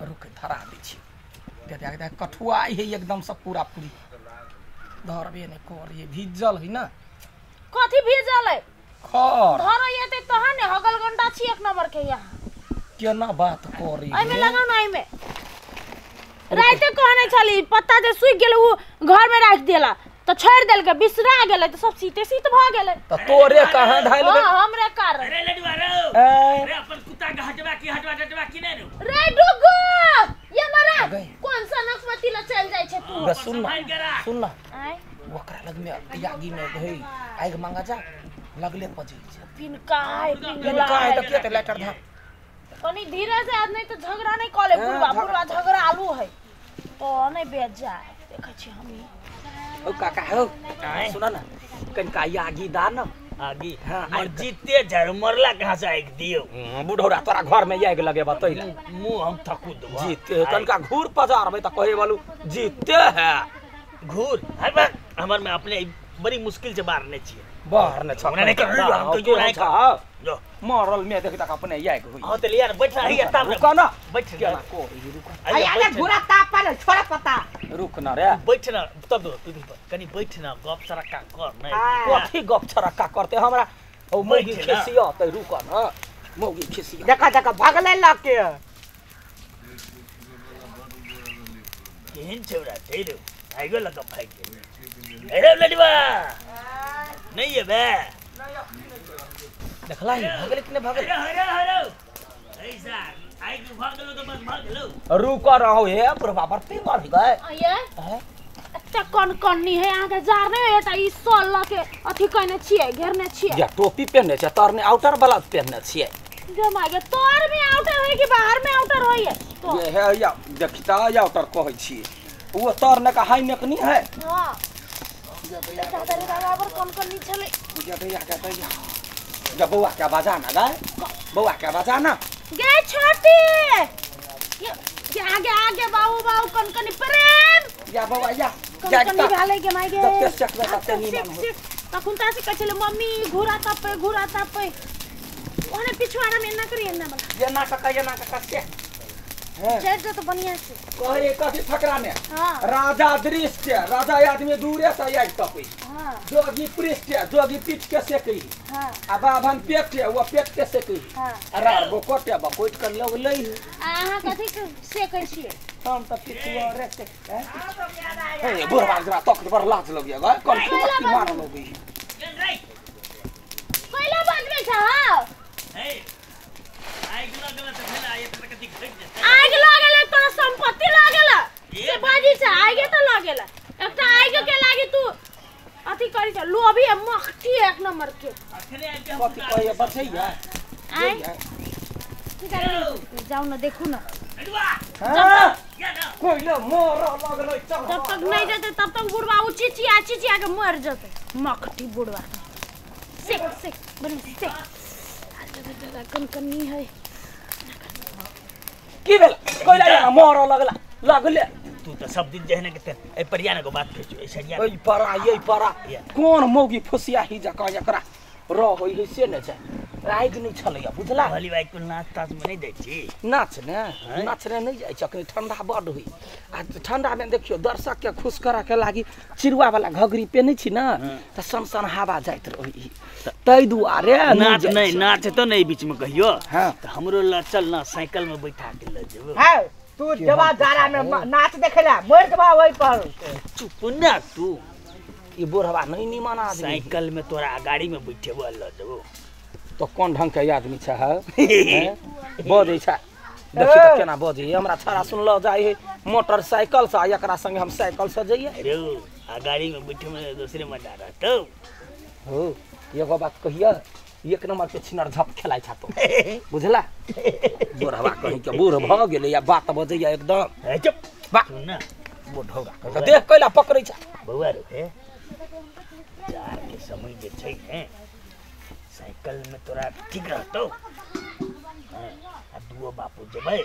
रुक धरा दै छी दे दे कठुआ है एकदम सब पूरा पूरी धरबे ने कर ये भीजल है ना। कथी भीजल है? खर धरो ये तहन ने हगल गंडा छी एक नंबर के यहाँ केना बात करी एमे लगाउ ना एमे राते कहने छली पत्ता जे सूख गेल उ घर में राख देला त छोड़ देलके बिसरा गेलै त सब सीते सीत भ गेलै। त तोरे कहां धाइल हां हमरे कारण। अरे लडुआ रो अरे अपन कुत्ता के हटवा की हटवा हटवा की नै रो रे डुगु ये मरा कौन सा नक्समती ल चल जाय छै तू। बस सुन ना सुन ना आय ओकरा लग में यागी में गई आग मांगा जा लगले पजी छै पिनकाय पिनकाय त के ते लाइटर धा कनी धीरे से आज नहीं तो झगड़ा नहीं कले बुढ़वा बुढ़वा झगड़ा आलू है तो नहीं बेच जाए देखै छी हम। ओ काका हो सुन ना कनका यागी दा ना आगी। हां मर जीते झर मरला कहां से आग दियो बुढ़ौरा तोरा घर में आग लगे बतैला मुंह हम थकू दबो जीते कनका घूर पजारबै त कहे वालू जीते है घूर हर हमर में अपने बड़ी मुश्किल से बारने छिए बारने छ नहीं कर हम तो जो नहीं जो मरल में देख तक अपने आग होई। हां त लिया बैठ रही तब रुक ना बैठ केना को रुक अरे घुरा ताप पर छोड़ा पता रुक ना रे बैठ ना तब तू कनी बैठ ना गप सरक्का कर नहीं कथी गप सरक्का करते हमरा ओ मौगी खिसिया त रुक ना मौगी खिसिया देखा देखा भगले लके केहन छौरा छै रे आइगो लक भाग गेल। अरे लडुआ नहीं है बे देखला ही भगले कि नहीं भगले। अरे अरे ऐसा आइग भागलो तो बस भागलो रुक रहो हे प्रभा पर पी मर गए ये अच्छा कौन कन्नी है अहाँ के जार नहीं है त ई सोल ल के अथि कहने छिए घेरने छिए या टोपी पहनने छै तरने आउटर वाला पहनने छिए जमा के तोर में आउटर होई कि बाहर में आउटर होई है तो ये है या देखता या आउटर कहै छी वो तरने का हाई नेक नहीं है। हां दादा रे दादा पर कौन कन्नी छले या भैया के भैया जा बौआ के बजा ना गा बौआ के बजा ना गे छोटी ये आगे आगे बाबू बाबू कन कनी प्रेम या बौआ या कन कनी भाले के माई गे जब चकबे तते नीमन हो तखन ता से कहै छले मम्मी घुरा तापे घुरा तापे ओने पिछवाड़ा में ना करी एना बला ये ना काका ये ना काका से चढ़ जा तो बढ़िया से कहे कथी फकरा में। हां राजा दृष्ट राजा आदमी दूरे से आग तपै। हां जोगी पृष्ठ जोगी पीठ के सेकै। हां आ बाभन पेट है वो पेट के सेकै। हां अरे बकोटे बकोट कर लोग लै अहाँ कथी के सेकै छियै? हम त पिछुआ रे से हे बुढ़वा जरा तक पर लाज लगिया ग कल की मार लगी पहिला बजबै छ। हां हे आग लगल त भेला ये त कथी घट जेतै। आग लागल तोरा संपत्ति लागल से बाजी छ आगे त लागल एकटा आग के लागी तू अथि करी छ लोभी मखटी एक नंबर के अखने आग के कथी कहै बचैया आइ जाऊ न देखू न हां कोइला मर लगलै चल जब तक नहीं जेतै तब तक बुढ़वा उ चिचिया चिचिया के मर जेतै मखटी बुढ़वा सेक सेक बन सेक दादा कनकनी है की भेल कोइला या मर लगला लगले तू त सब दिन जहने के ए परियान को बात कहै ऐसा ए परा ये परा कोन मौगी फुसिया ही जका एकरा रहै है से ने छै आगि नहीं छलैया बुझला। भली भाई कुल नाच ताच में नहीं जाइ छी नाच ने नाचने नहीं जाइ छै अखनी ठंडा बड होई आ ठंडा में देखियो दर्शक के खुश करा के लागी चिड़ुआ वाला घघरी पेनै छी ना त सन सन हवा जाइत रही तै दुआरे नाच नहीं नाच त नहीं बीच में कहियो। हां त हमरो ल चल ना साइकिल में बैठा के ल जेबो। हां तू जबा जाड़ा में नाच देखेला मर जबा ओइ पर चुप ना तू ई बुढ़वा नहीं निमन आदमी साइकिल में तोरा गाड़ी में बैठेबो ल जेबो तो कौन ढंग के आदमी छ है बजै छ देखी त केना बजै हमरा छड़ा सुनलो जाय है मोटरसाइकिल से एकरा संगे हम साइकिल से जइए रे आ गाड़ी में बैठे में दूसरे मजा रहतो हो। एगो बात कहिया एक नंबर के छिनर झप खेलाय छ तो बुझला बुढ़वा कहि के बूढ़ भ गेलै या बात बजैया एकदम चुप बा सुन ना बुढ़ौरा देख कैला पकड़ै छ बौआ रे हे जार के समय जे छै ने साइकिल में तोरा ठीक रहतो। हां आ दुओ बापू जेबै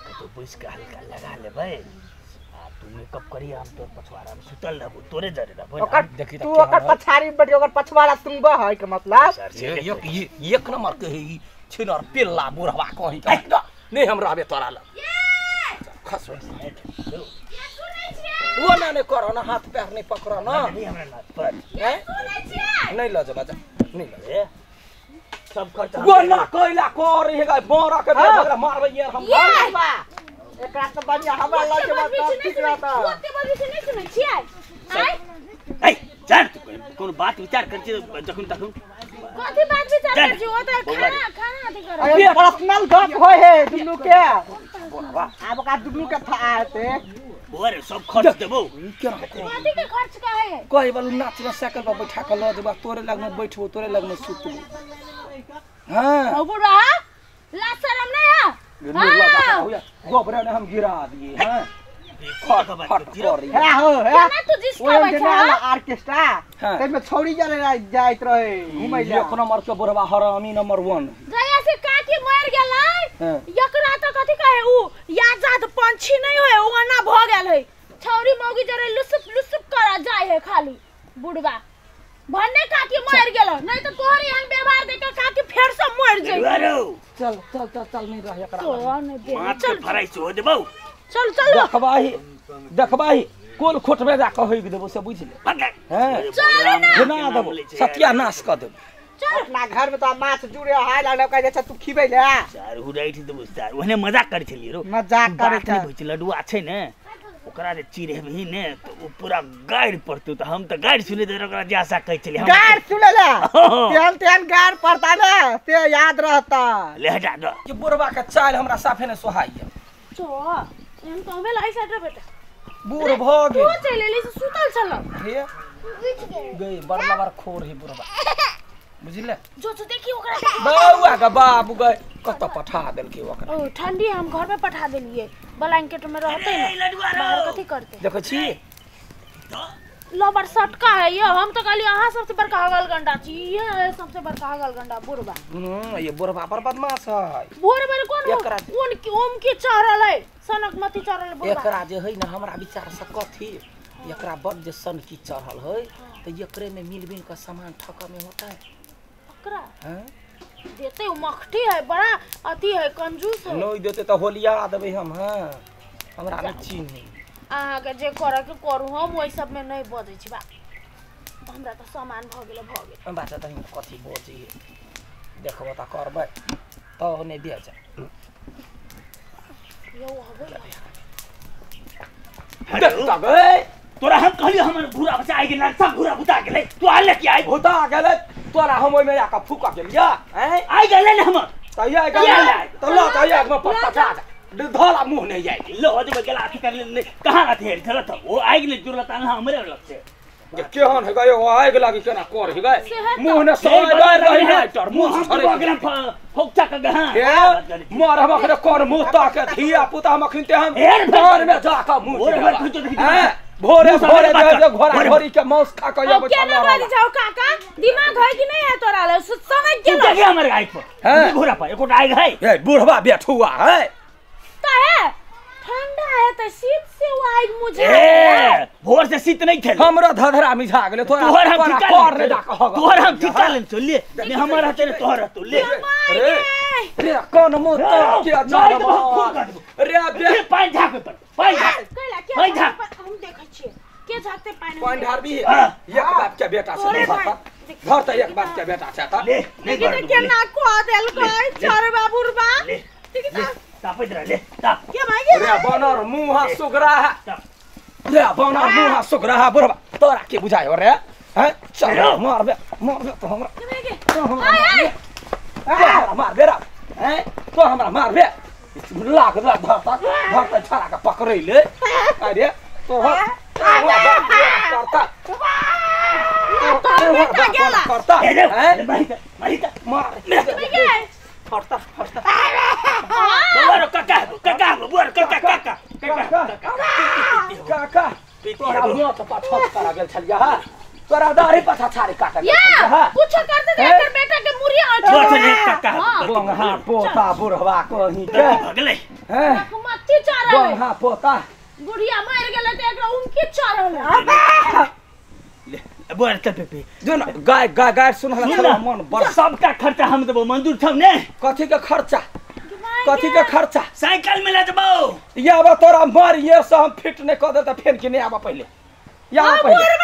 कतौ बैस के हल्का लगा लेबै आ तू मेकअप करी हम तोर पछवाड़ा में सुतल रहबो तोरे जरे रहबो ओकर देखी तू ओकर पछाड़ी बैठ ओकर पछवाड़ा सुनबो है के मतलब एक नंबर के है छिनर पिल्ला बुढ़वा कहि के नहीं हम रहबे तोरा लग। खस वो ना नहीं करो ना हाथ पैर नहीं पकड़ो ना नहीं हमरा नाथ पर हैं नहीं ल जा बच्चा नहीं ल ए सब खर्चा वो ना कोइला कर हे गा बोरा के बेटा मारबै यार हम एकरा से बढ़िया हमरा ल जेबा तब ठीक रहता। ओते बजे से नहीं सुनै छियै आय ए जान तू कोनो बात विचार कर छी जखन तखन कथि बात विचार कर छी ओ त खाना खाना अथि कर अरे पर्सनल गप होय है दुनू के आब ओकरा दुनू के था आते बोरे सब खर्च देबो कथि के खर्च काहे है कहि बलु नाच न साइकिल पर बैठा के ल जेबा तोरे लग में बैठबो तोरे लग में सुतबो। हां ओ बुढ़ा लाज शरम नहीं है हां गोबरे ने हम गिरा दिए। हां फट फट कर रही है हो है ना तू जिसका बैठा ऑर्केस्ट्रा ते में छौरी जाने जाइत रहे घुमै ले एक नंबर के बुढ़वा हरामी नंबर 1 जया से काकी मर गेलै एकरा त कथि कहे उ याजाद पंछी नहीं होय उ ओना भ गेल है छौरी मौगी जरे लुसुप लुसुप करा जाय है खाली बुढ़वा भन्ने काकी मर गेल नहीं त तोहर एहन व्यवहार देख के काकी फेर से मर जाई। चल चल चल चल नहीं रह एकरा तो नहीं दे चल फराई से हो देबौ चल चल देखबाही देखबाही कोल खोट में जा के होइक देबो से बुझ ले। हैं चल ना गिना देबो सत्यानाश क देबो। चल अपना घर में तो माछ जुड़े हाय लागल कह जे तू खिबै ले चार हुराइठ देबो चार ओहने मजाक करै छलियै रो मजाक करै छै बुझ लडुआ छै ने ओकरा जे चिरहेबही ने त ओ पूरा गारि पड़तौ त हम त गारि सुनै दे ओकरा जे आशा कहै छलियै गारि सुनै ले तेहन तेहन गारि पड़ता ने से याद रहता ले हटा दो ये बुढ़वा के चाल हमरा साफे ने सोहाइया। चो एहन कहबे लाई साइड रे बेटा बूढ़ भ गेल तू चल एली से सुतल छल हे गई बड़ बड़ खोर है बुढ़वा बुझले जो जो देखी ओकरा बौआ के बाबू गए कत पठा देलकै ओकरा। ओ ठंडी हम घर में पठा देलिए ब्लैंकेट में रहते न बाहर कथि करते देखै छी लबर सटका है ये हम तो कहली अहाँ सबसे बड़का हगल गंडा छी ये है सबसे बड़का हगल गंडा बुढ़वा। ये बुढ़वा पर बदमाश है बुढ़वा कौन कोन की ओम की चढ़ल है सनक मती चढ़ल बुढ़वा एकरा जे है न हमरा विचार से कथि एकरा बड जे सनकी चढ़ल है त एकरे में मिल-मिल के सामान ठक में होता है ओकरा। हां देते उ मखटी है बड़ा अति है कंजूस है नहीं देते त होलिया देबै हम। हां हमरा नहीं चिन्ही अहाँ के जे करे के करू हम ओइ सब में नहीं बजै छी बा हमरा त सामान भ गेल भ गेल। हम बात त कथि बजै देखबो त करबै त नै दिया जा यो होबे देख त गए तोरा हम कहलियो हमर भूरा बच्चा आइ गेल सब भूरा भुता गेलै तू आले की आइ भुता गेलै तोरा हम ओइ में जाके फूका गेलिया हैं आइ गेलै ने हमर तैया गेलै त ल तैया में पटा धोला मुंह नहीं जाय लो जे गेला अथि कर ले कहां अथि हेल चलत ओ आइ गेलै जुड़ल त हमरे लग छै जे केहन हे गए ओ आगि लागी केना कर हे गए मुंह ने सड़ै रही नै तर मुंह सड़ै गेला फोकचा के गहा मर हम अखने कोन मुंह ताके धिया पुता हम अखन ते हम घर में जाके मुंह भोरे भोरे जे घोड़ा घोड़ी के मांस खा के आबै केना बाजै छौ काका दिमाग है कि नहीं है तोरा ले समझ गेलो तू देखे हमर आइ पर घोड़ा पर एकोटा आगि है ए बुढ़वा बैठुआ है त है ठंडा है त शीत से वो आग मुझे ए भोर से शीत नहीं खेल हमरा धधरा मिझा गेलै तोरा तोहर हम ठिका कर रे जाके हग तोहर हम ठिका ले चल ले ने हमर हते ने तोहर हतो ले रे रे कोन मुंह तो के रे बे पानि झाक पर पानि झाक कैला के पानि झाक हम देखै छियै के झाकते पानि पानि ढारबी एक बाप के बेटा छै घर त एक बाप के बेटा छै त ले देखि त केना को देलकै चरबा बुढ़बा ले तापैत रह ले ताप के भाई के रे बनर मुंह सुगरा है रे बनर मुंह सुगरा है बुढ़बा तोरा के बुझायो रे हैं चल मारबे मारबे तो हमरा के भाई के आय आय मारबे रे हैं तो हमरा मारबे लाख लाख धरता धरता छाड़ा के पकड़ै ले अरे तो करता करता हैं मार फटता फटता बुआरो काका काका बुआरो काका काका काका काका तोरा मुंह त पाछा करा गेल छलिया हा तोरा दाढ़ी पाछा छाड़ी काटा गेल छलिया हा कुछ करते त एकर बेटा के मुरी आठ काका बंगहा पोता बुढ़वा कहीं के भगलै हैं मत्ती चढ़ल बंगहा पोता बुढ़िया मर गेलै त एकरा उमकी चढ़ल ले बुआर चल पे जो न गाय गाय गाय सुनला मन बड़ सबका खर्चा हम देबो मंजूर छौ ने कथी के खर्चा कथी के खर्चा साइकिल में ले जबो या बा तोरा मर ये से हम फिट नहीं कर दे त फेन के नहीं आबा पहिले या आ पहिले बुढ़वा